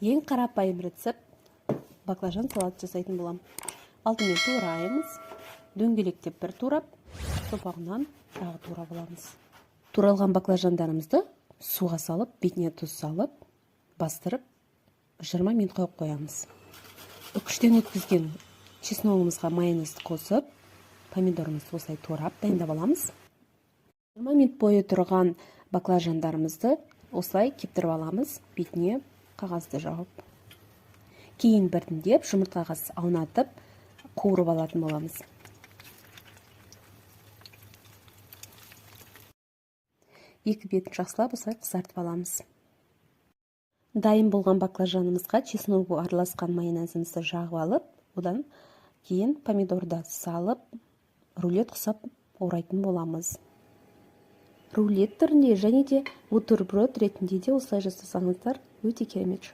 Ең қарапайым рецепт: баклажан салат жасайтын боламын. Алдымен тураймыз, дөңгелектеп бір турап, сопағынан тағы турап аламыз. Туралған баклажандарымызды суға салып, бетіне тұз салып, бастырып, 20 минут қойып қоямыз. Үкіштен өткізген чесногымызға майонезді қосып, помидорымызды осылай турап дайындап аламыз. 20 минут бойы тұрған баклажандарымызды осылай кептіріп аламыз, бетіне қағазды жауып. Кейін біртіндеп жұмыртқаға аунатып, қуырып алатын боламыз. Екі бетін жақсылап осылай қызартып аламыз. Дайын болған баклажанымызға чесногы араласқан майонезімізді жағып алып, одан кейін помидорды салып, рулет құсап орайтын боламыз. Рулет түрінде және де бутерброд ретінде де осылай жасасаңыздар, өте керемет.